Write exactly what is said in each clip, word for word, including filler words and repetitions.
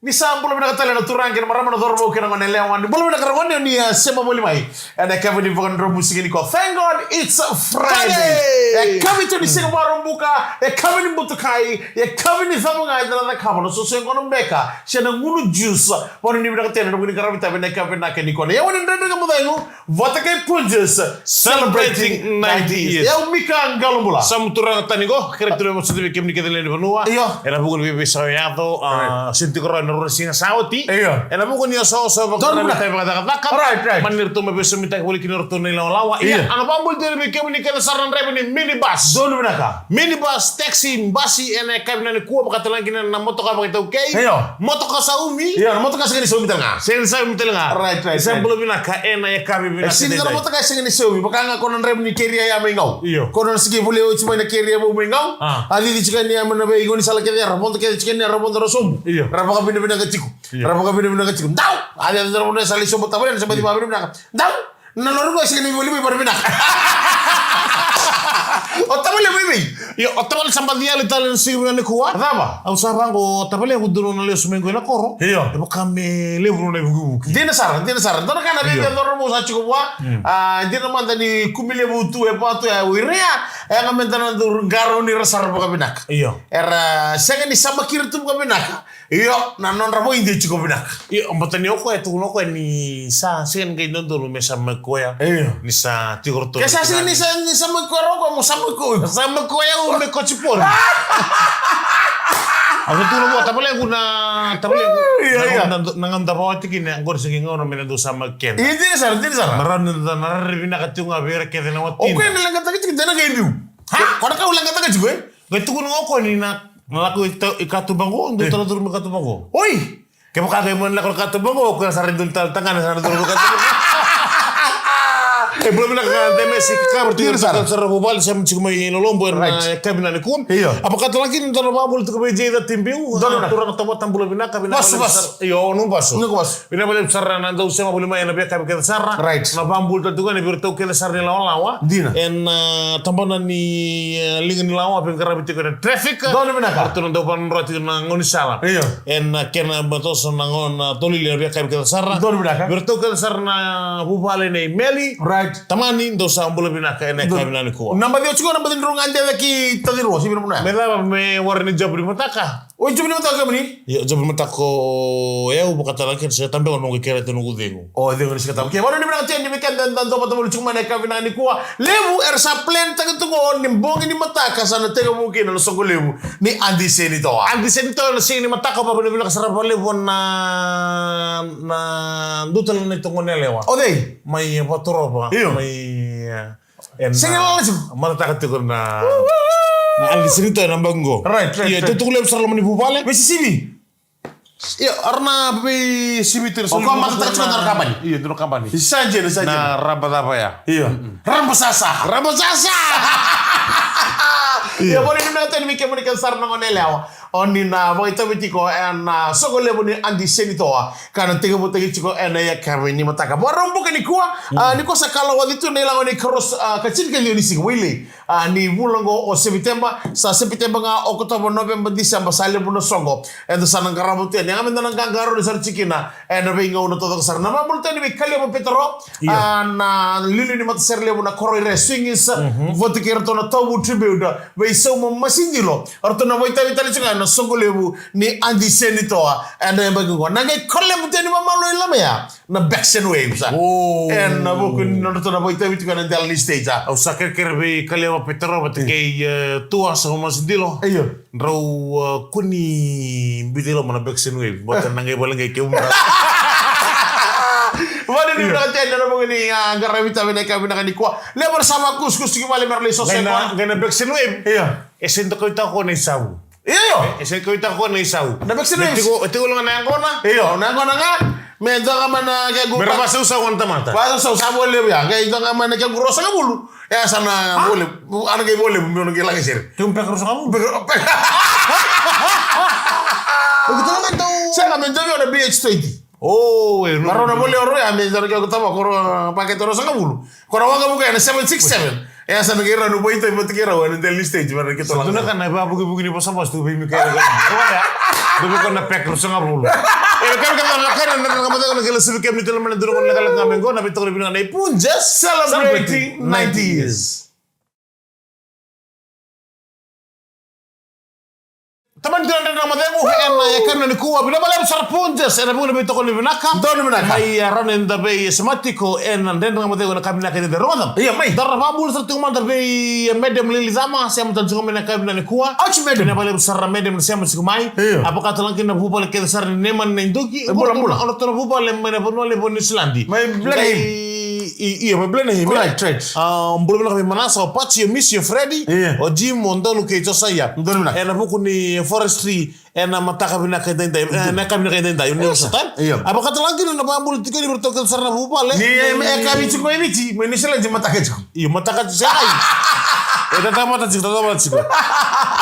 Ni sa bula vinaka tale na turaga kei na marama, na cauravou kei na gone yalewa. Ni bula vinaka ragone, ni a sema voli mai ena yakavi ni vakadromu siga nikua. Thank God it's a Friday. Friday! Yakavi tu ni siga Vakaraubuka, yakavi ni butukai, yakavi ni cava ga eda na cakava, na soso e gona beka se na gunu juice. Vakanuinui vinaka tale na vuku ni qaravi tavi ena yakavi vinaka nikua. Na yawa ni Dredre Ga Mo Cegu vata kei Punjas, celebrating ninety years. Yau Mika Qalobula. Sa mu turaga tani qo, kere tu na mo soti vei kemuni kece lewe ni vanua. Io. Ena vuku ni veiveisau e yaco, a, sega ni tiko rawa ena rua na siga sa oti. Io. Ena vuku ni osooso vaka, donu vinaka, vakacakacaka. Right, right. Mani ratou mai veisomitaki voli kina o ratou na ilawalawa. Io. Ia, au na vakabula tale vei kemuni kece sara na draiva ni minibus. Donu vinaka. Minibus, taxi, basi, ena yakavi nikua, vakatalega kina na motoka vakaitaukei. Io. Motoka saumi. Io, na motoka sega ni saumi tale ga. Sega ni saumi tale ga. Right, right, right. Sa bula vinaka ena yakavi vinaka. E sega ni dua na motoka e sega ni saumi. Vaka ga ko na draiva ni keria ya mai Gau. Io. Ko na sigi voli oti mai na keria vou mai Gau. A. A cici tiko yani ya mai na veigauna sala kece, ra vodo kece tiko yani, ra vodo ra sobu. Io. Ra vakavinavinaka tiko. Io. Ra vakavinavinaka tiko. Dau! A cici ra vodo sala i sobu tavale, na sa baci vakavinavinaka. Dau! Na lori qo e sega ni voli mai vakavinaka. O tavale mai vei? Io, o tavale sa baci yali tale na siga vinaka nikua. Cava? Au sa vaqo, o tavale, au dua na lesu mai qo ena koro. Io. E vaka me levu na ivukivuki. Dina sara, dina sara. Dua na ka na vei, io, vei cauravou sa tiko vua. Mm. A, dina mada ni kumi levu tu e vatu ya, o ira ya, e yaga meda na dau qarauni ira sara vakavinaka. Io. Era sega ni samaki ira tu vakavinaka. Io, na nodra voidi e tiko vinaka. Io, baleta ni o koya e tukuna o koya ni sa sega ni qai dodonu me samaki koya. Io. Ni sa tiko ratou. Ke sa sega ni sa, ni samaki koya o koya, mo samaki koya. Samaki koya au me kotsi pori. Au sa tukuna vua, tavalequ na, tavalequ. Io, na, io, na, na gauna da vawati kina, qori sa qai gauna me na dau samaki keda. Io, dina sara, dina sara. Na rawa ni da na rairai vinaka tiko ga vei ira kece na watina. O koya na leqataka tiko, dina qai biu. Ha? Ko na ka au leqataka tiko, e? Qai tukuna ga o koya ni na Na lako i ta-, i katuba qo, dou, e, tala curu mai katuba qo. Oi! Kevaka qai mai lako na katuba qo, o koya sara e dua na tale tagane sara na curu mai katuba qo. E, bula vinaka Demesi Kakava, tiko sara, sara vuvale, sema tiko mai Lolobo, ena, right, yakavi nikua. Io. A vakatalega kina dua na vakabula tiko vei Jay Catibiu. Dua na, a, turaga tamata, bula vinaka, vinaka. Vasu, vasu. Io, o Nubasu. Nubasu. Vinaka vakalevu sara na dau sema voli mai ena veiyakavi kece sara. Right. Na vakabula tale tu ga ni vei iratou kece sara na ilawalawa. Dina. Ena, a, tabana ni, e, liga ni lawa, veiqaravi tiko ena traffic. Donu vinaka. Ratou na dau vakadroa tiko na gaunisala. Io. Ena, a, kena matoso na gau-, na tolili ena veiyakavi kece sara. Donu vinaka. Vei iratou kece sara na vuvale nei Meli. Right. Tamani, dou sa bula vinaka ena yakavi nikua. Naba ciwa tiko, naba ciwa ga de caki taci rua, sivi na muna. Me cava me wara ni job ni mataka? Oi, job ni mataka kemuni? Io, job ni mataka o yau vakatalega kina, se tabe o noqu kere tu noqu cegu. O cegu ni se tabe. Ke, vakanuinui vinaka tiko ni vei keda da dau vata voli tiko mai ena yakavi vinaka nikua. Levu era sa plan taka tu qo ni bogi ni mataka sa na tekivu kina na soqo levu ni Adi Senitoa. Adi Senitoa na siga ni mataka, vakanuinui vinaka sara vakalevu na, na dua tale na itoqoni yalewa. O cei? Mai Vatorova. Io. Mai, e, Ena, sega ni lala tiko. Matataka tiko na, na Adi Senitoa ena bogi qo. Right, right, right. Io, tou tuku levu sara loma ni vuvale. Veisisivi. Io, era na veisisivi tiko. O koya matataka tiko na kabani. Io, dua na kabani. Sa dina, sa dina. Na raba cava ya? Io. Mm-mm. Raba sasa. Raba sasa. Io. Io, vakanuinui vinaka tale vei kemuni kece sara na gone yalewa. O ni na vakaitavi tiko ena, a, soqo levu ni Adi Senitoa, ka na tekivutaki tiko ena yakavi ni mataka Vakaraubuka nikua. Mm. A, nikua sa kalawaci tu na ilago ni karosi, a, ka tinikaciwa ni siga, Wailei. A, ni vula qo o Sepiteba, sa Sepiteba ga, Okotova, Noveba, Tiseba, sa levu na soqo eda sa na qarava tu yani. Yaga meda na qaqarauni sara tiko kina ena veigauna taucoko sara. Na vakabula tale vei Kaliva Petero, io, a, na liuliu ni matasere levu na Koroire Swingers, mhm, vata kei iratou na Tauvu Tribute, vei Sauma Masidilo, eratou na vakaitavi tale tiko ga ena soqo levu ni Adi Senitoa ena yabaki qo. Na qai collab tale vakamalua i Lamea na Backs and Waves, a. Oh. Ena vuku ni nodratou na vakaitavi tiko ena dela ni stage, a. Au sa kerekere vei Kaliva Petero vata kei, e, Tua Sauma Masidilo. Io. Drau, a, kua ni biuta i loma na Backs and Waves. Baleta na qai vale qai kemudra. Vakanuinui vinaka tale ena vuku ni, a, qaravi tavi ena yakavi vinaka nikua. Levu era sa vakusakusa tiko i vale mera lai soso. Qai na, qai na Backs and Waves. Io. E sega ni kauwaitaka o koya na isau. Io, io. E, e sega ni kauwaitaka o koya na isau. Na Backs and Waves. Me tiko, e tiko loga na yaqona. Io, na yaqona ga. Me dua ga mai na kequ. Mera vasausau na tamata. Vasausau, sa vo levu ya. Qai dua ga mai na kequ ruasagavulu. E, sa na vo levu. A na qai vo levu, me na qai laki sere. Kequ beka ruasagavulu. Beka, beka. Sega, me dua vei au na B H twenty. O, e, no. Marau na voli o rua, a, me dua na kequ tavako, pakete ruasagavulu. Ko na waqavuka ya na seven six seven. E sa me kei rau nu boito i vata kei rau ena daily stage vata kei tola. Dua na ka na vavukivuki ni vosavosa tu vei Mikaela. Dua vei ko na pek ru sanga vulu. E ka ka na ka na na ka na kele sivi kem ni tele mana dua na ka na ka me go na vei tokoni vina na i Punjas celebrating ninety years. Tamani tiko na Dredre Ga Mo Cegu ena yakavi nikua, vinaka vakalevu sara Punjas ena vuku ni veitokoni vinaka. Donu vinaka. Mai, a, rau na eda veisemati tiko ena Dredre Ga Mo Cegu ena yakavi vinaka ni cegu. Ia, mai. Daru na vakabula sara tiko mada vei, e, Madam Lili Cama, sema tale tiko mai ena yakavi vinaka nikua. Ouch, madam. Vinaka vakalevu sara madam na sema tiko mai. Ia. A vakatalega kina na vuvale kece sara ni neimami na iDuki. E, bula, bula. Ona tona vuvale mai na vanua levu o Niusiladi. Mai Blenheim. I, i, io, mai Blenheim, right, right. A, bula vinaka vei Manasa, o Patsy, o Missy, o Freddy, io, o Jim, o Donu kei Josaia. Donu vinaka. Ena vuku ni forestry, ena mataka vinaka edaidai, e, ena yakavi vinaka edaidai, ni osa time. Io. A vakatalega kina na vakabula tiko ni vei ratou kece sara na vuvale. Ni, e, e yakavi tiko e Viti, mai Niusiladi mataka tiko. Io, mataka tiko, se ai. E, tatamata tiko, tatamata tiko.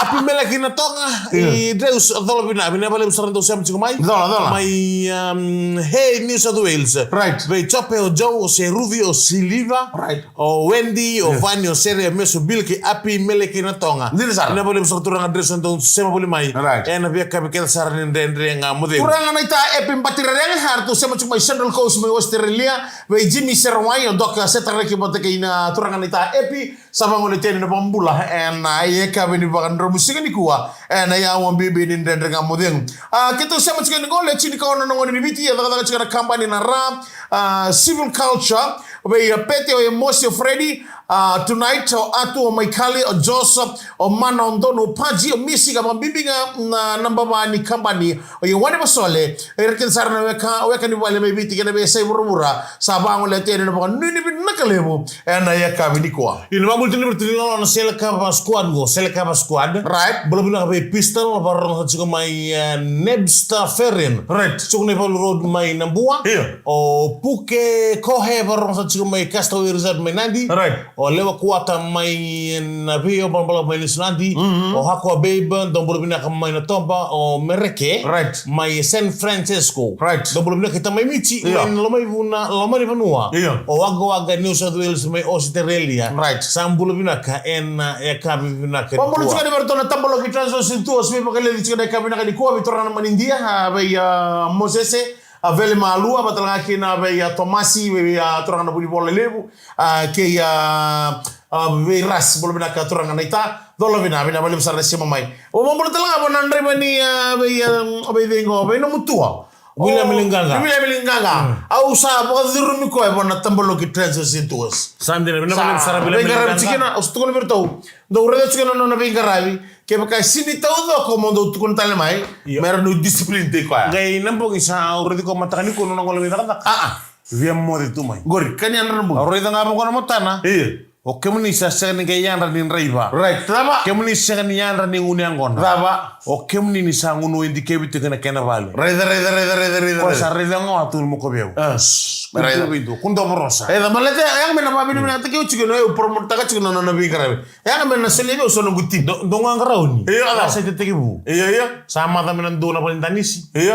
Api Mele kei na Toga, io, i Dreus, cola vina, vinaka vakalevu sara dou sema tiko mai. Cola, cola. Mai, um, hey, New South Wales. Right. Vei Jope, o Joe, o Seruvi, o Siliva. Right. O Wendy, o, io, Vani, o Sere, o Meso, Bill, kei Api, Mele, kei na Toga. Dina sara. Vinaka vakalevu sara turaga Dresden, dou sema voli mai. Right. Ena veiyakavi kece sara ni Dredre Ga Mo Cegu. Turaga na ita Epi Batirarega, eratou sema tiko mai Central Coast, mai Australia. Vei Jimmy Serawai, o Doc Setareki vata kei na turaga na ita Epi. Sa vagolea tiko na vakabula ena yakavi ni vakadromu siga nikua. Ena yawa bibi ni Dredre Ga Mo Cegu. A, keitou sema tiko ni qo, le tini ka ono na gone ni Viti, e cakacaka tiko na kabani na Ra, a, Civil Culture, vei, a, Pete, o Emosi, o Freddy, a, Tonight, o Atu, o Maikali, o Joseph, o Mana, o Donu, o Paji, o Misi, ka vakabibi ga na naba va ni kabani, o Ioane Vasole, era kece sara na weka, weka ni vale mai Viti kei na veiyasai vuravura, sa vagolea tiko na vakanuinui vinaka levu ena yakavi nikua. Io, na vakabula tiko ni vei ratou na Selekava Squad qo, Selekava Squad. Right. Bula vinaka vei Pistol, vakarorogo sara tiko mai, e, Nebster Ferrin. Right. Tiko na iValu Road mai Nabua. Io. O Puke Kohe, vakarorogo sara tiko mai Castaway Resort mai Nadi. Right. O Lewa Kuata mai na vei o balabala mai Niusiladi. Mhm. O Hakua Babe, dou bula vinaka mai na Toba. O Mereke. Right. Mai San Francisco. Right. Dou bula vinaka kei tamai Michi, io, mai na loma i vuna, loma ni vanua. Io. O Wagga Wagga, New South Wales, mai Australia. Right. Sa bula vinaka ena, e, yakavi vinaka nikua. Vakabula tiko ni vei ratou na Tabaloki Transocean Tours, veivakaleci tiko na yakavi vinaka nikua, vei turaga na Manidia, a, vei, a, Mosese, a, Veli Malua, vakatalega kina vei, a, Tomasi, vei, a, turaga na Vunivola Levu, a, kei, a, a, vei Ras, bula vinaka turaga na ita, cola vina, vinaka vakalevu sara na sema mai. O vakabula talega vua na draiva ni, a, vei, a, vei cei qo, vei Nomutua. William Ligaga. William Ligaga. Mm. Au sa vakacurumi koya vua na Tabaloki Transocean Tours. Sa dina, vinaka vakalevu sara William Ligaga. Veiqaravi tiko kina, au sa tukuna vei iratou. Dou raica tiko na nona veiqaravi. Kevaka e sega ni taucoko mo dou tukuna tale mai. Io. Me ra dau discipline tiko koya. Qai na bogi sa au raici koya mataka nikua nona gole veicakacaka. A, a. Via moce tu mai. Qori, ka ni yadra na bogi. Au raica ga vaqo na matana. Io. O kemuni sa sega ni qai yadra ni draiva. Right, cava? Kemuni sega ni yadra ni gunu yaqona. Cava? O kemuni ni sa gunu e dikevi tiko na kena vale. Raica, raica, raica, raica, raica. Ko sa raica ga tu mo ko veu. A. Kudo vei dua, kudo vorosa. E, cava baleta, e yaga me na vavinavinakataki au tiko, na au promotetaka tiko na nona veiqaravi. E yaga me na solia vei au so noqu tini. Dou, dou ga qarauni. Io, cava? Sa i tekivu. Io, io. Sa maca me na dua na vale ni danisi. Io.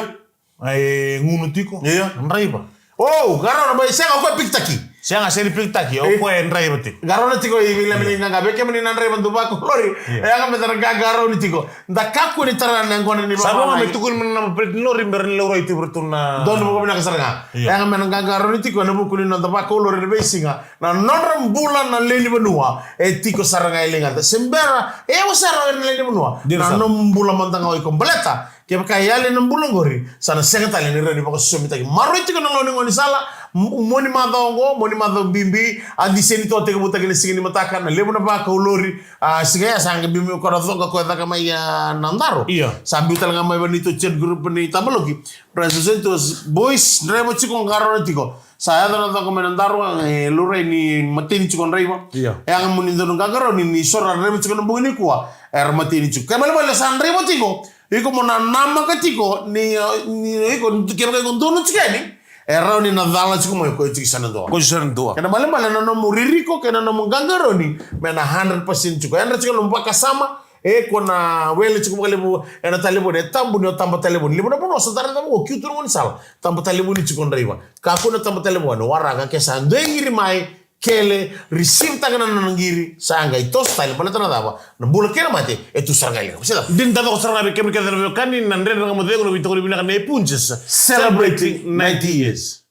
E gunu tiko. Io. Draiva. O, qarauna mai, sega, o koya pikitaki. Sega, sega ni pikitaki, o koya e draiva tiko. Qarauna tiko i William Ligaga, vei kemuni na draiva duva ko lori. Io. E yaga me da na qaqarauni tiko. Da kakua ni tara na yaqona ni vamalagi. Sa vaka me tukuni mai na naba plate ni lori me ra ni laurai tiko vei ratou na. Donu vakavinaka sara ga. Io. E yaga me na qaqarauni tiko ena vuku ni noda vakaulori ena veisiga. Na nodra bula na lewe ni vanua e tiko sara ga e ligada. Se bera e yawa sara o ira na lewe ni vanua. Dina sara. Na nomu bula mada ga o iko baleta. Kevaka e yali na bula oqori, sa na sega tale ni rawa ni vakasosomitaki. Maroroi tiko na lawa ni gaunisala, m-, mua ni macawa oqo, mua ni macawa bibi, a dise ni toa tekivutaki na siga ni mataka, na levu na vakaulori, a, siga ya sa qai bibi me koya na coqa koya caka mai, a, na daro. Io. Sa biu tale ga mai vei neitou chat group ni Tabaloki. President was, boys, draiva tiko, qarauna tiko. Sa yaco na coqa mai na daro, e, laurai ni mateni tiko draiva. Io. E yaga mo ni donu qaqarauni ni so ra draiva tiko na bogi nikua. Era mateni tiko. Kena ibalebale sa draiva tiko. Iko mo na namaka tiko ni, ni iko, kevaka iko donu tiko yani, e rawa ni na cala tiko mai o koya tiko sa na dua. Ko tiko sa na dua. Kena ibalebale na nomu ririko kei na nomu qaqarauni me na hundred percent tiko. Yadra tiko na nomu vakasama, e ko na wele tiko vakalevu ena talevoni, e tabu ni o taba talevoni. Levu na vanua sa tara taba ko kiu tu na gaunisala. Taba talevoni tiko draiva. Kakua na taba talevoni, waraka ke sa dua e qiri mai, Kele, receive taka na nona qiri, sa qai toso tale, baleta na cava? Na bula kei na mate e tu sara ga e liga. Dina tale ga sara ga vei kemuni kece na veiwekani na Dredre Ga Mo Cegu, na veitokoni vinaka nei Punjas. Celebrating ninety years.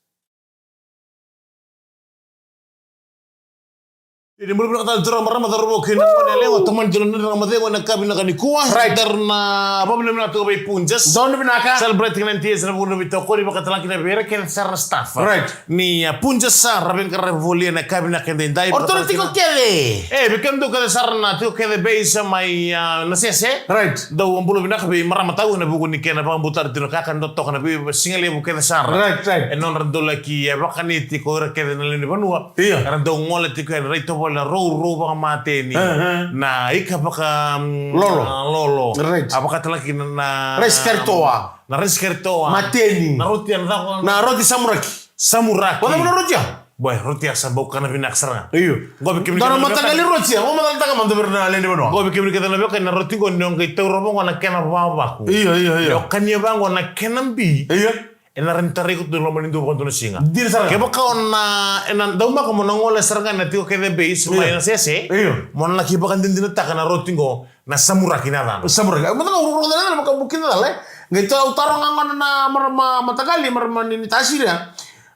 Ni bula vinaka tale turaga, marama, cauravou kei na gone yalewa, tomani tiko na Dredre Ga Mo Cegu ena yakavi vinaka nikua. Right. Daru na vakavinavinaka tiko vei Punjas. Donu vinaka. Celebrating ninety years, na vuku ni veitokoni, vakatalaki na vei ira kece sara na staff. Right. Ni, a, Punjas sa ra veiqaravi voli ena yakavi vinaka edaidai. O ratou na tiko kece. E, vei kemudou kece sara na tiko kece base mai, a, Nasese. Right. Dou a bula vinaka vei marama tau ena vuku ni kena vakabutara tiko na ka ka dau toka na veisigalevu kece sara. Right, right. E nodra dau laki, e, vakani tiko ira kece na lewe ni vanua. Io. Era dau gole tiko ena rai tovolea rau, rau vakamateni. Aha. Na ika vaka, mm, lolo. Na lolo. Right. A vakatalaki na, na rice karitoa. Na rice karitoa. Mateni. Na roti, na cava? Na roti samuraki. Samuraki. Vacava na roti ya? Boy, roti ya sa bau kana vinaka sara ga. Io. Qo vei kemuni kece na veiwekani. Dua na mataqali roti ya, o macalataka mada vei ira na lewe ni vanua. Qo vei kemuni kece na veiwekani, na roti qo ni o qai taura vaqo na kena vavaku. Io, io, io. Ni o kania vaqo na kena bi. Io. Ena rawa ni tarai iko tu loma ni dua vakadua na siga. Dina sara ga. Kevaka o na, ena daumaka mo na gole sara ga ena tiko kece base mai Nasese. Io. Mo na laki vakadinadinataka na roti qo na samuraki na yacana. Samuraki. Au mataka, au rogoca na yacana, maka buki na cala, e. Qai tau taro ga gona na marama mataqali, marama ni, ni Tasiri ya.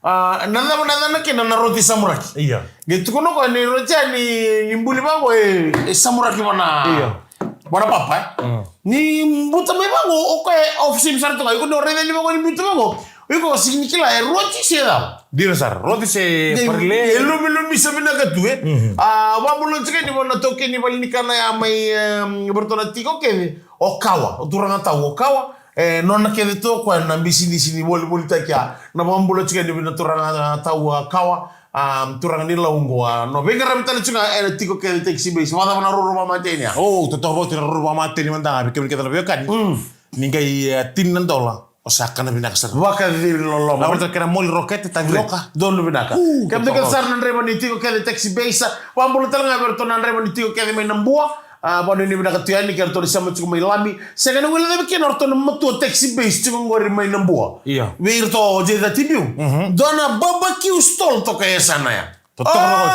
A, na cava na yacana kina na roti samuraki. Io. Qai tukuna o koya ni roti ya ni, ni buli vaqo e, e samuraki vana. Io. Vana papa, e? Mm. Ni buta mai vaqo, o koya e off season sara tu ga. Iko ni o raica ni vaqo ni buta vaqo. Iko sega ni kila, e roti se cava? Dina sara, roti se parile. E lumilumisa vinaka tu, e? Mhm. A, vakabula tiko yani vua na taukei ni vale ni kana ya mai, em, vei ratou na tiko kece. O Kawa, o turaga tau o Kawa. E, nona kece tu o koya na bisinisi ni volivolitaki ya. Na vakabula tiko yani vei na turaga tau o Kawa. A, turaga ni Lau qo, a, no veiqaravi tale tiko ga ena tiko kece taxi base. Vacava na roro vakamateni ya? O, totoka vauti na roro vakamateni mada ga vei kemuni kece na veiwekani. Mm. Ni qai, e, tini na dola, o sa kana vinaka sara. Vakaciri loloma. Na vata kena moli rokete, tagi roka. Donu vinaka. Kemudou kece sara na draiva ni tiko kece taxi base. Vakabula tale ga vei ratou na draiva ni tiko kece mai Nabua. A, vakanuinui vinaka tu yani kei ratou na sema tiko mai Lami. Sega ni guilecavi kina o ratou na matua taxi base tiko qori mai Nabua. Io. Vei iratou o J thirty Biu. Mhm. Dua na barbecue stall toka e yasana ya. Totoka na.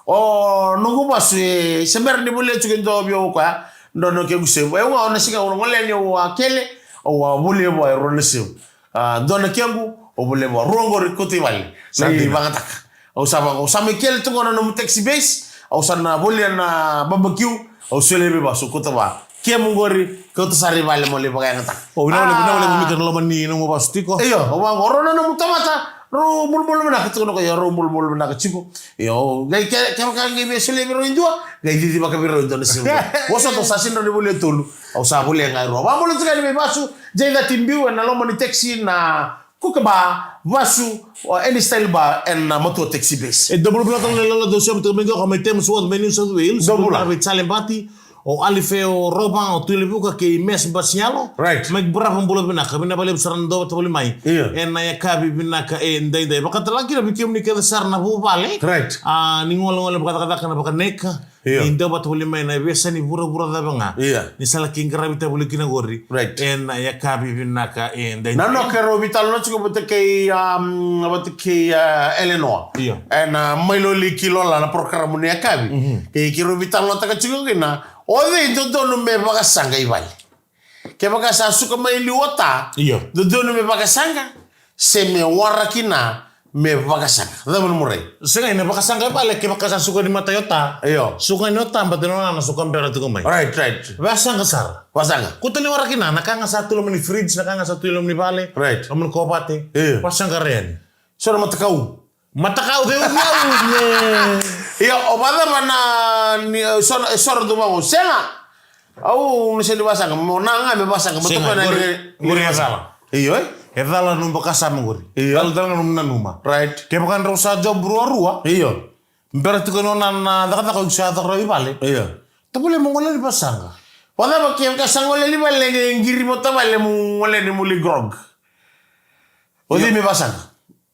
O noqu vasu e se bera ni volia tiko e dua vei au o koya. Dua na kequ sevu. Au ga o na siga au na gole yani au a kele. Au a volia vua e rua na sevu. A, dua na kequ, au volia vua rua qori, kauta i vale. Sa dina. Mai vagataka. Au sa vaka, au sa mai kele tu qo na nomu taxi base, au sa na volia na barbecue, au solia vei vasu, kauta vua. Kemu qori, kauta sara i vale mo lai vakayagataka. O, vinaka, vinaka, vinaka, vinaka na loma ni nomu vasu tiko. Io, au vaka, o rau na nomu tamata, rau bulubulu vinaka tiko na ko, io, rau bulubulu vinaka tiko. Io, qai ke, kevaka qai via solia vei rau e dua, qai cici vaka vei rau e dua na siga. Au sa, au sa sega ni volia tolu, au sa volia ga e rua. Vakabula tiko yani vei vasu, J thirty Biu, ena loma ni taxi na Kookaburra, vasu, o Any Style Bar, ena, a, matua taxi base. E dou bula vinaka tale na lewe ni dou sema tiko mai qo, mai Thamesworth, mai New South Wales. Dou bula. Bula vei Salebati, o Alifeo Rova, o Tuilevuka kei Mes Basialo. Right. Mike Bravo, bula vinaka, vinaka vakalevu sara na dou vata voli mai. Io. Ena yakavi vinaka edaidai. Vakatalega kina vei kemuni kece sara na vuvale. Right. A, ni golegole vakacakacaka na vakaneka. Io. Ni dau vata voli mai na veiyasana ni vuravura cava ga. Io. Ni sa laki qaravi tale voli kina qori. Right. Ena yakavi vinaka edaidai. Na noqu keirau veitalanoa tiko vata kei, um, vata kei, uh, Eleanor. Io. Ena, uh, Mailoli ki Lola na porokaramu ni yakavi. Mhm. Kei keirau veitalanoataka tiko kina. O cei dodonu me vakasaqa i vale? Kevaka sa suka mai liu o ta, io, dodonu me vakasaqa, se me waraki na me vakasaqa. Cava na murai? Sega, ena vakasaqa e vale kevaka sa suka ni matai o ta. Io. Suka ni o ta, baleta nona na suka bera tiko mai. Right, right. Vakasaqa sara. Vakasaqa. Kauta ni waraki na, na ka ga sa tu loma ni fridge, na ka ga sa tu loma ni vale. Right. Loma ni kovate. Io. Vakasaqa rai yani. So na matakau. Matakau ceuceu, ne. Ia, o vacava na, ni, e, so, e, so ra dau vaqo. Sega. Au, ni sega ni vasaqa, mo na ga me vasaqa, mo toka na qori, ni, qori ni e cala. Io, e? E cala nomu vakasama qori. Io. Cala tale ga nomu nanuma. Right. Kevaka drau sa job ruarua. Io. Bera tiko nona na cakacaka o iko sa caka rawa i vale. Io. Tavale mo gole ni vasaqa. Vacava kevaka sa gole ni vale, qiri mo tavale mo gole ni moli grog. O cei me vasaqa?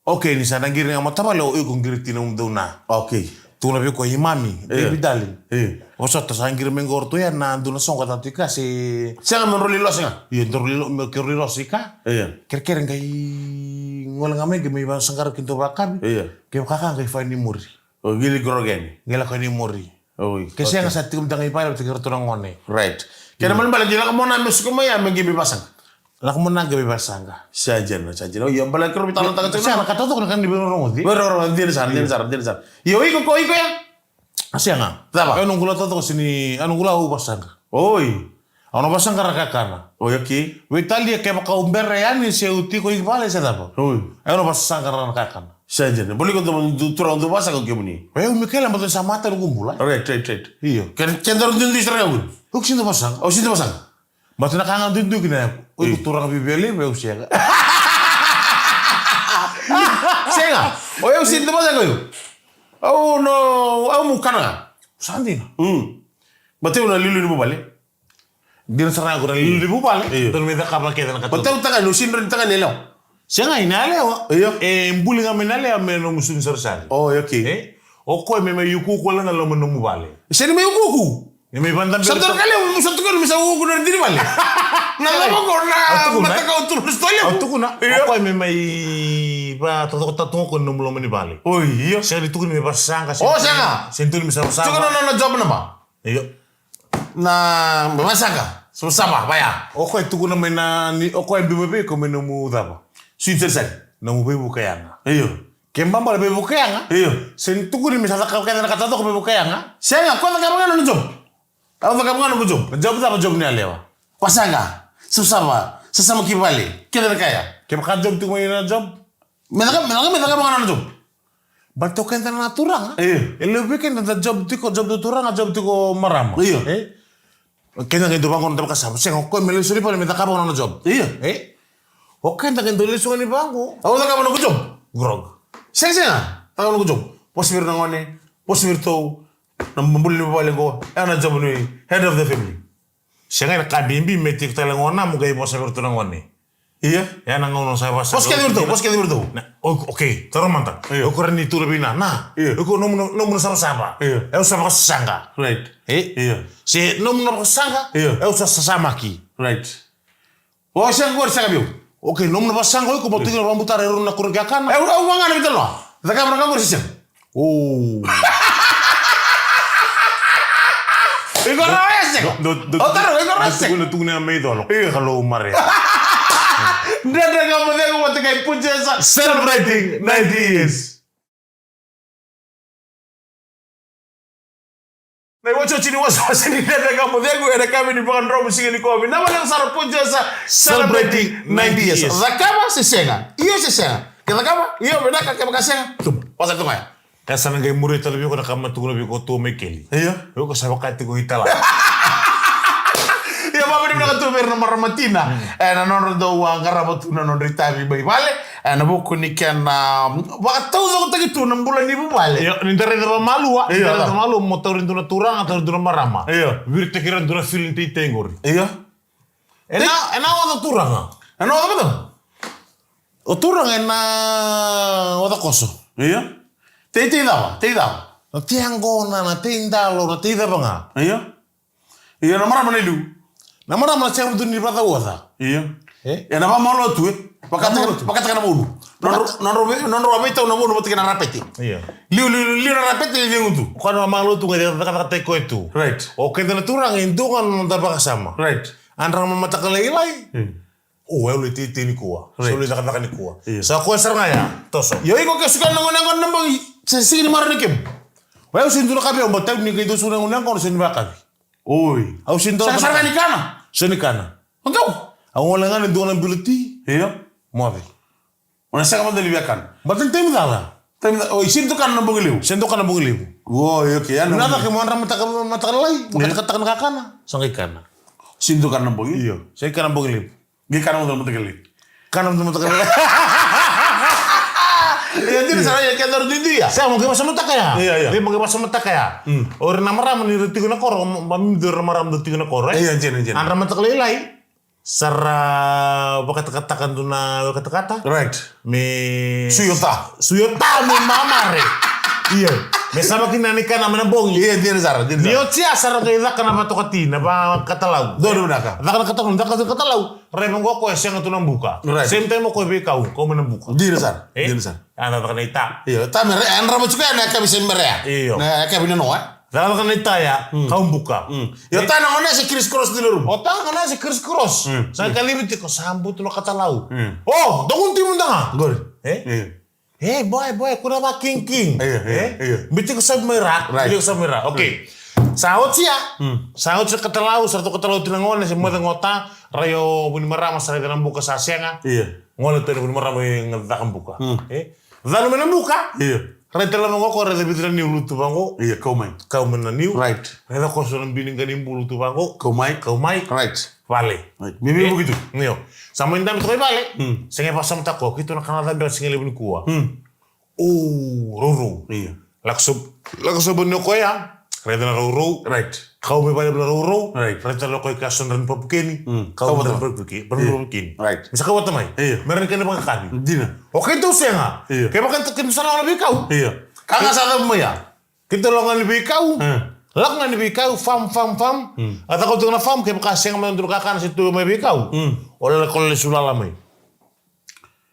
Okay, ni sa na qiri ga mo tavale, o iko qiri tiko na umudou na. Okay. Tukuna vei koya, i mami, io, baby darling. Io. Vosota, sa qiri mai qo o ratou ya na dua na soqo tatu i ka se. Sega, me drau lai losi ga. Io, drau lai lo-, me keirau lai losi i ka. Io. Kerekere qai Gole ga mai qai mai vasaqara kina tu vakavi. Io. Kevaka ga qai fai ni muri. O qili grogi yani. Qai lako yani muri. Oi. Ke sega sa tiko mada ga i vale vata kei ratou na gone. Right. Kena ibalebale ni lako mada me suka mai ya me qai mai vasaqa. Lako mada ga mai vasaqa. Sa dina, sa dina. Io, baleta keirau veitalanoataka tiko. Sega, na ka taucoko na ka ni veirogoci. Veirogoci, dina sara, dina sara, dina sara. Io, iko ko, iko ya? A sega. Cava? Au na gula taucoko sini, au na gula au vasaqa. Oi. Au na vasaqara na kakana. Oi, okay. Veitalia kevaka au bera yani se au tiko i vale se cava. Oi. Au na vasaqara na kakana. Sa dina. Boli ko dou, dou turaga dou vasaqa o kemuni. Oi, au Mikaela, baleta sa matau noqu bula. Right, right, right. Io. Ke, kedaru duidui sara ga qori. Au sega ni vasaqa. Au sega ni vasaqa. Baleta na ka ga duidui kina yaku. Oi, iko turaga viveli, au sega. Sega. Oi, au sega ni vasaqa io. Au no, au mu kana ga. Sa dina. Mm. Baleta au na liuliu ni vuvale. Dina sara ga qori na liuliu ni vuvale. Io. Dou na mai cakava kece na ka. Baleta au tagane, au sega ni rawa ni tagane yalewa. Sega, i na yalewa. Io. E buli ga mai na yalewa me nomu suni sarisari. Oh, okay. E? O koya me mai ukuuku wale ga loma ni nomu vale. Sega ni mai ukuuku. Ni mai vada beka. Sa dua na ka levu, sa tukuna me sa ukuuku na dini vale. Na loma ko na mataka o turu na sitoa levu. Au tukuna. Io. O koya me mai va tokotoko tu ga ko nomu loma ni vale. Oi, io. Sega ni tukuni me vasaqa. O, sega. Sega ni tukuni me sa vasaqa. Tukuna na, na job number. Io. Na, me vasaqa. So sava, vaya. O koya e tukuna mai na, ni, o koya e biu mai vei iko me nomu cava. Sui sarisari. Nomu veivuke yaga. Io. Ke baba na veivuke yaga. Io. Sega ni tukuni me sa cakava kece na ka taucoko veivuke yaga. Sega, ko cakava ga na job. Au cakava ga na job. Na job cava, job ni yalewa. Vasaqa. Savasava. Sasama ki vale. Kece na ka ya. Kevaka job tiko mai na job. Me caka, me caka, me cakava ga na job. Baleta o keda na turaga. Io. E levu vei keda da job tiko, job tiko turaga, job tiko marama. Io. E? O keda qai dau vaqo na vakasama. Sega, o koya me lesu ni vale me cakava ga na job. Io. E? O keda qai dau lesu ga ni vaqo. Au cakava noqu job. Grog. Sega, sega. Cakava noqu job. Vosa vei ira na gone. Vosa vei iratou. Na buli ni vale qo. E na job ni head of the family. Sega, na ka bibi me tiko tale gona mo qai vosa vei iratou na gone. Ia. E na gauna sa vosa. Vosa kece vei iratou, vosa kece vei iratou. Na, o, okay, taro mada. Ia. O ko rani tu na vina, na. Ia. O ko nomu, nomu na savasava. Ia. E au sa vakasasaqa. Right. E? Ia. Se nomu na vakasasaqa, ia, e au sa sasamaki. Right. O sega qori, sega vei au. Okay, nomu na vasaqa o iko mo tiko na vakabutara e rua na kuro kei a kana. E, au, au vagana vei taloa. Cakava na ka qori se sega. O. Iko rawa ya sega. O taro, iko rawa sega. Tukuna, tukuna me icolo. Io. Kalou mare. Dredre Ga Mo Cegu vata kei Punjesa. Celebrating ninety years. Na iwatch ni wasewase ni Dredre Ga Mo Cegu ena yakavi ni vakadromu siga nikua. Vinaka vakalevu sara Punjesa, celebrating ninety years. Celebrating ninety years. Cakava se sega? Io se sega? Ke cakava, io, vinaka, kevaka sega, tubu. Wasa tu ga ya. E sa na qai muria tale vei iko na ka ma tukuna vei iko tu mai keli. Io. Iko sa vaka tiko i tala. Io, vavinavinaka tu vei ira na marama tina. Mm. E, na nodra dau, a, qarava tu na nodra itavi mai vale. E, na vuku ni kena, a, vakataucokotaki tu na bula ni vuvale. Io, ni da raica vakamalua, io, ni da raica vakamalua, mo tauri dua na turaga, tauri dua na marama. Io. Viritaki ira dua na feeling teitei qori. Io. E na, e na oca turaga. E na oca mada. O turaga e na oca koso. Io. Teitei cava, tei cava? Na tei yaqona, na tei dalo, na tei cava ga. Io. Io, na marama na liu. Na marama na sega tu ni vakacauoca. Io. E? E na vakamalua tu, e. Vakataka, vakataka na vonu. Nodra, nodra, nodra veitau na vonu vata kei na rapete. Io. Liu, liu, liu na rapete, liu tu. Koya na vakamalua tu, qai cakacakataki koya tu. Right. O keda na turaga, e dua ga na noda vakasama. Right. A dra na mataka lailai. Hmm. O, au lai teitei nikua. Right. Sa au lai cakacaka nikua. Io. Sa koya sara ga ya, toso. Io, iko ke suka na gone yaqona na bogi, se sega ni marau na kemu. O yau sega ni dua na ka vei au, baleta ni qai dau suka na gone yaqona, sega ni vakavi. Oi. Au sega ni dau. Sega sara ga ni kana. Sega ni kana. O dau. Au gole ga ni dua na bilo ti. Io. Moce. O na sega mada ni via kana. Baleta ni taimi cala. Taimi cala. Oi, sega ni dau kana na bogi levu. Sega ni dau kana na bogi levu. Oi, okay. Vinaka ke mo dra mataka, mataka lailai. Io. Vakatakataka na kakana. Sa qai kana. Sega ni dau kana na bogi. Io. Sa qai kana na bogi levu. Qai kana mada na mataka lailai. Kana mada na mataka lailai. Ia, dina sara, ia, kedaru duidui ya. Sa mo qai vakasamataka ya. Ia, ia. Vei mo qai vakasamataka ya. Mm. O ira na marama ni ra tiko na koro, ma, ma, mi dua ira na marama dau tiko na koro, e? Ia, dina, dina. A dra mataka lailai. Sa ra vakatakataka dua na wekatakata. Right. Me suiota. Suiota me mamare. Ia. Ke sava kina ni kana mai na bogi. Ia, dina sara, dina sara. Ni oti ya sara qai caka na vatokati, na vakatalau. Donu vinaka. Caka na katalau, caka na katalau. Raica qo o koya e sega tu na buka. Right. Same time o koya e veikau, kau mai na buka. Dina sara, dina sara. A na caka na ita. Io, ta me re, an rama tuka na kabi se me rea. Io. Na kabi na noa. Caka na ita ya, kau buka. Io, ta na gone se criss cross dina rumu. O ta na gone se criss cross. Sa ka livi tiko sa butu na katalau. O, dogun timu danga. Good. E? Io. E, boy, boy, kuna va king, king. Io, io, io. Biti ko sabi mai ra, right. Biti ko sabi mai ra. Okay. Sa oti ya. Sa oti katalau, sa ratou katalau tina gone, se moce gota, rai o vuni marama, sa rai na buka sa sega. Io. Gone tu ni vuni marama i ga caka buka. E? Canu mai na buka. Io. Rai tala vaqo ko rai vici na niu lutu vaqo. Io, kau mai. Kau mai na niu. Right. Rai ko so na bini ga ni bulu tu vaqo. Kau mai. Kau mai. Right. Vale. Right. Mimi buki tu. Nio. Sa mai dabe toka i vale. Sega e vasamataka o keitou na kana cabe sega levu nikua. O, rourou. Io. Lako sob-, lako sobu ni o koya. Raica na rourou. Right. Kau mai vale na rourou. Right. Raica na o koya ka so na papukeni. Kau mai na papukeni. Papukeni. Right. Misa kau vata mai. Io. Mera ni kena vakakavi. Dina. O keitou sega. Io. Kevaka keitou sa na veikau. Io. Ka ga sa cavu mai ya. Keitou lako ga ni veikau. Lako ga ni veikau, farm, farm, farm. A caka tu na farm, kevaka sega mai dua na kakana se tu mai veikau. O lele ko lele sulala mai.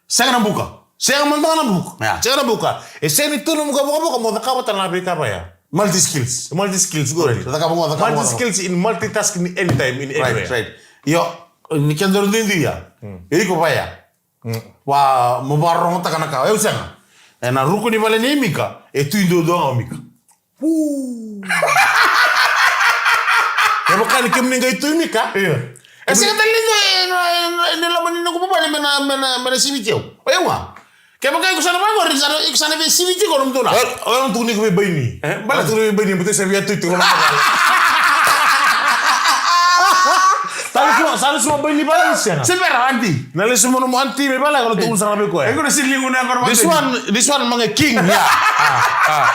Sega na buka. Sega mada na buka. Ia. Sega na buka. E sega ni tu na buka, buka, buka, mo cakava tale na veika vaya. Multi skills. Multi skills, good. Right. Cakava mo, cakava mo. Multi skills in multitasking anytime, in anywhere. Right, right. Io, ni keda ro duidui ya. E iko vaya. Wa, mo vakarogotaka na ka. E u sega. E na ruku ni vale ni Mika, e tu i duadua ga o Mika. Pu. Kevaka ni kemuni qai tu i Mika. Io. E sega tale ni, ni, ni, ni loma ni noqu vuvale me na, me na, me na siviti au. O yau ga. Kevaka iko sa na vaqori, sa na, iko sa na veisiviti iko nomu dua na. O, o yau na tukuni iko vei baini. E, bale. Tukuni vei baini, bute sa via tu i tu loma ni vale. Sa lesu, sa lesu mai baini vale, sega. Se bera, aunty. Na lesu mai nomu aunty mai vale, ko na tukuna sara vei koya. E ko na sili guna ko na. This one, this one manga king, yeah. Ah, ah.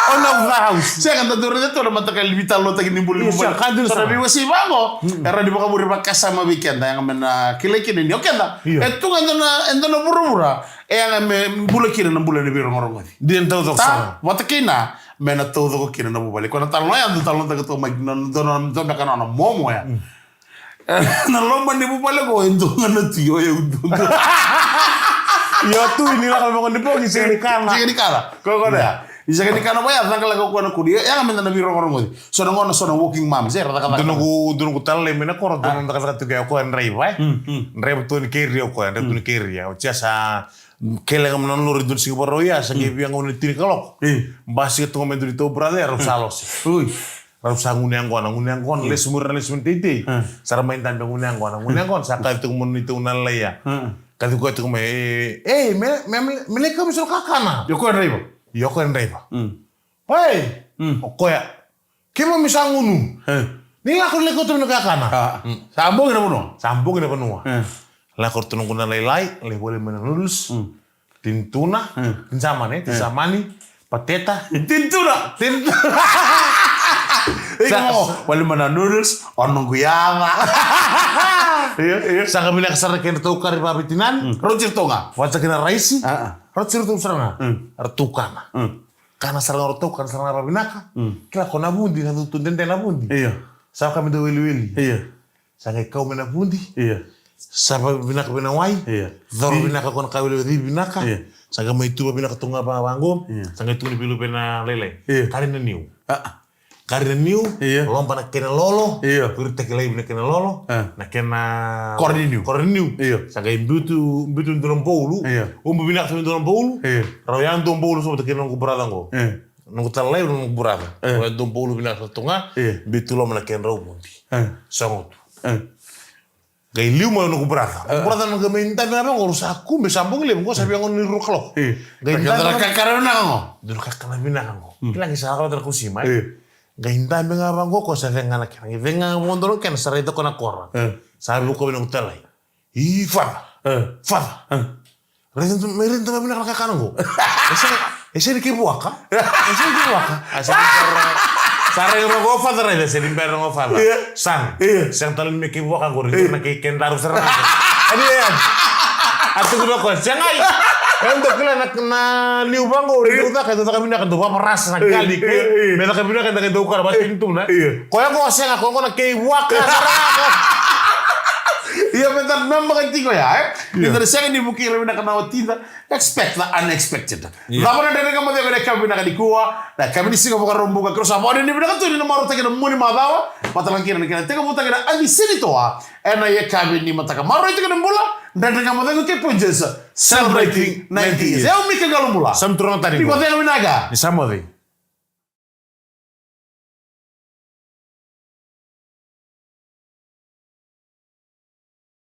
Owner of the house. Sega, da dua raica tu na matakali veitalanoataki ni bula ni bula. Sega, ka dina sara. Sa na veiwasei vaqo. Era ni vakavure vakasama vei keda, yaga me na kilai kina ni o keda. Io. E tu ga e dua na, e dua na vuravura. E yaga me bula kina na bula ni veirogorogoci. Dina taucoko sara. Vata kei na, me na taucoko kina na vuvale. Ko na talanoa ya, dua talanoataka tu mai, na, dua na, dua beka na, na momo ya. Na loma ni vuvale ko e dua ga na tui, o yau duadua. Io, tui ni lako mai vaqo ni bogi, sega ni kana. Sega ni kana. Ko, ko na. Ni sega ni kana vaya, caqalaka ko na kuri. Ia, yaga me da na veirogorogoci. So na gona, so na working moms, e, ra cakacaka. Dua noqu, dua noqu talai mai na koro, dua na cakacaka tu ke o koya draiva, e. Draiva tu ni keria o koya, draiva tu ni keria. O tia sa kele ga mai na lori dua na siga varau ya, sa qai via gauna ni tini kaloko. Basika tu ga mai dua ni tau brother, rau sa lose. Ui. Rau sa gunu yaqona, gunu yaqona, lesu muri na lesu muri teitei. Sa ra mai dabe gunu yaqona, gunu yaqona, sa kaci tiko mai na neitou na lalai ya. Kaci koya tiko mai, e, e, me, me, me, me lai kau mai so na kakana. Io koya draiva. Io koya draiva. Pai, o koya. Keimami sa gunu. Ni lako lai kauta mai na kakana. Sa bogi na vanua. Sa bogi na vanua. Lako ratou na gunu na lailai, lai voli mai na noodles. Tini tuna, tini samani, tini samani, pateta. Tini tuna. Tini tuna. Iko mo, voli mai na noodles, o noqu yaca. Io, io. Sa ka vinaka sara na kedratou kari vaveitinani. Rauti ratou ga. Vata kei na raisi. Rauti ratou sara ga. Ratou kana. Kana sara ga ratou, kana sara ga vavinaka. Kila ko na vudi, na tutu dede na vudi. Io. Sa ka me dau weliweli. Io. Sa qai kau mai na vudi. Io. Sa vavinaka vei na wai. Io. Coro vinaka ko na ka wele civi vinaka. Io. Sa qai mai tuva vinaka tu ga va vaqo. Io. Sa qai tukuni vei luve na lailai. Io. Kari na niu. A. Kari na niu. Io. Loba na kena lolo. Io. Viritaki laivi na kena lolo. A. Na kena koro ni niu. Koro ni niu. Io. Sa qai biutu, biutu dua na boulu. Io. Ubu vinaka sa dua na boulu. Io. Rau ya dua boulu sa vata kei na noqu brother qo. Io. Noqu talai, noqu brother. Io. Rau ya dua boulu vinaka sa tu ga. Io. Biutu loma na kedrau vudi. Io. Sogo tu. Io. Qai liu mai o noqu brother. Noqu brother na qai mai dabe ga vaqo, sa kube, sa bogi levu, qo sa via gauna ni rua kaloko. Qai dabe ga kakana vinaka qo. Dua na kakana vinaka qo. Kila qai sa lako vata na kausi mai. Qai dabe ga vaqo ko sa cega na kena. Qai cega ga vodo na kena, sa raica ko na kora. Sa vuka vei noqu talai. I, father. Father. Raica tu, me raica tu ga vinaka na kakana qo. E sega, e sega ni kei vuaka. E sega ni kei vuaka. A sega ni bera. Sa raica qo father, raica, e sega ni bera qo father. Io. Son. Io. Sega tale me kei vuaka qo, raica na kei kedaru sara. Ani e. A tukuna ko, sega i. E dau kila na, na niu vaqo, ni dau caka, dau caka vinaka, dau vavarasa na garlic, me caka vinaka, dau kara vata ni tu na. Ko ya ko sega, ko na kei waka. Ia me da mema ka tiko ya, e? Ni da sega ni vukei ira vinaka na watida, expect the unexpected. Cava na Dredre Ga Mo Cegu ena yakavi vinaka nikua, na yakavi ni Siga Vakaraubuka, keirau sa vakanuinui vinaka tu ni na marautaki na mua ni macawa, vata kei na kena tekivutaki na Aunty Senitoa, ena yakavi ni mataka. Maroroi tiko na bula, Dredre Ga Mo Cegu kei Punjas, celebrating ninety years. E au Mika Qalobula. Sa mturo na tani. Ni ko cegu vinaka. Ni sa moce.